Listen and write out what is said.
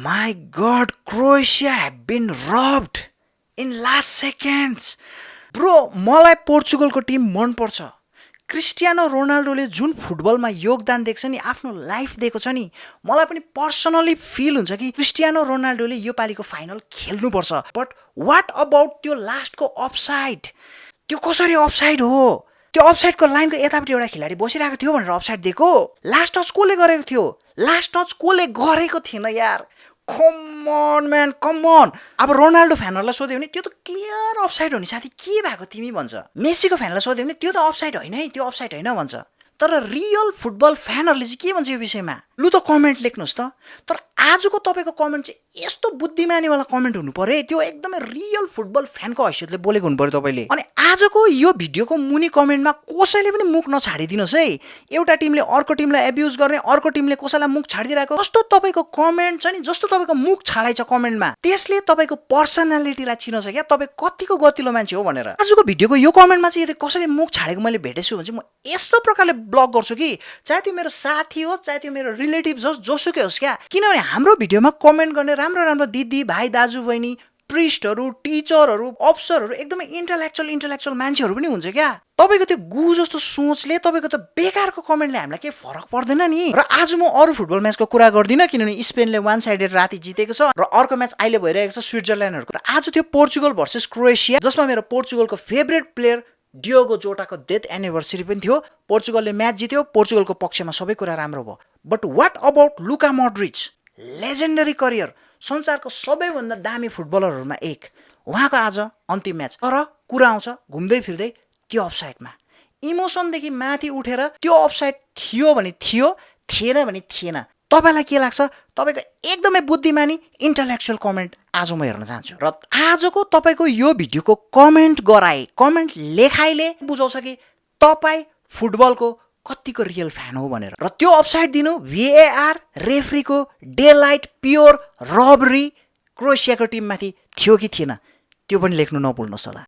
My God, Croatia have been robbed in last seconds. Bro, मलाई पोर्चुगलको team मनपर्छ। Cristiano रोनाल्डोले जुन फुटबलमा योगदान दिएको छ नि, आफ्नो लाइफ दिएको छ नि, मलाई पनि पर्सनली फिल हुन्छ कि क्रिस्टियानो रोनाल्डोले यो पालिको फाइनल खेल्नुपर्छ। बट वाट अबाउट त्यो लास्टको अफसाइड? त्यो कसरी अफसाइड हो? त्यो अफसाइडको लाइनको यतापट्टि एउटा खेलाडी बसिरहेको थियो भनेर अफसाइड दिएको? लास्ट टच कसले गरेको थियो? लास्ट टच कसले गरेको थिएन यार? कम अन म्यान, कम अन। अब रोनाल्डो फ्यानहरूलाई सोध्यो भने त्यो त क्लियर अफसाइड हो नि साथी, के भएको तिमी भन्छ। मेसीको फ्यानलाई सोध्यो भने त्यो त अफसाइड होइन है, त्यो अफसाइड होइन भन्छ। तर रियल फुटबल फ्यानहरूले चाहिँ के भन्छ यो विषयमा? लु त कमेन्ट लेख्नुहोस् त। तर आजको तपाईँको कमेन्ट चाहिँ यस्तो बुद्धिमानीवाला कमेन्ट हुनु पर्यो, त्यो एकदमै रियल फुटबल फ्यानको हैसियतले बोलेको हुनु पर्यो तपाईँले। अनि आजको यो भिडियोको मुनि कमेन्टमा कसैले पनि मुख नछाडिदिनुहोस् है। एउटा टिमले अर्को टिमलाई एब्युज गर्ने, अर्को टिमले कसैलाई मुख छाडिदिरहेको, जस्तो तपाईँको कमेन्ट छ नि, जस्तो तपाईँको मुख छाडाइ छ कमेन्टमा, त्यसले तपाईँको पर्सनालिटीलाई चिनाउँछ क्या तपाईँ कतिको गतिलो मान्छे हो भनेर। आजको भिडियोको यो कमेन्टमा चाहिँ यदि कसैले मुख छाडेको मैले भेटेछु भने चाहिँ म यस्तो प्रकारले ब्लक गर्छु कि चाहे त्यो मेरो साथी होस्, चाहे त्यो मेरो रिलेटिभ्स होस्, जोसुकै होस् क्या। किनभने हाम्रो भिडियोमा कमेन्ट गर्ने राम्रो राम्रो दिदी भाइ दाजु बहिनी, प्रिस्टहरू, टिचरहरू, अफसरहरू, एकदमै इन्टेलेक्चुअल मान्छेहरू पनि हुन्छ क्या। तपाईँको त्यो गु जस्तो सोचले, तपाईँको त बेकारको कमेन्टले हामीलाई केही फरक पर्दैन नि। र आज म अरू फुटबल म्याचको कुरा गर्दिनँ, किनभने स्पेनले वान साइडेड राति जितेको छ र अर्को म्याच अहिले भइरहेको छ स्विजरल्यान्डहरूको। र आज त्यो पोर्चुगल भर्सेस क्रोएसिया, जसमा मेरो पोर्चुगलको फेभरेट प्लेयर डियोगो जोटाको डेथ एनिभर्सरी पनि थियो। पोर्चुगलले म्याच जित्यो, पोर्चुगलको पक्षमा सबै कुरा राम्रो भयो। But what about Luka Modric? Legendary career, संसारको सबैभन्दा दामी फुटबलरहरूमा एक। उहाँको आज अन्तिम म्याच। तर कुरा आउँछ घुम्दै फिर्दै त्यो अफसाइडमा। इमोसनदेखि माथि उठेर त्यो अफसाइड थियो भने थियो, थिएन भने थिएन। तपाईँलाई के लाग्छ? तपाईँको एकदमै बुद्धिमानी इन्टेलेक्चुअल कमेन्ट आज म हेर्न चाहन्छु। र आजको तपाईँको यो भिडियोको कमेन्ट गराए, कमेन्ट लेखाइले बुझाउँछ कि तपाईँ फुटबलको कतिको रियल फ्यान हो भनेर। र त्यो अफसाइड दिनु VAR रेफ्रीको डेलाइट प्योर रबरी क्रोएसियाको टिममाथि थियो कि थिएन, त्यो पनि लेख्नु नभुल्नुहोस् होला।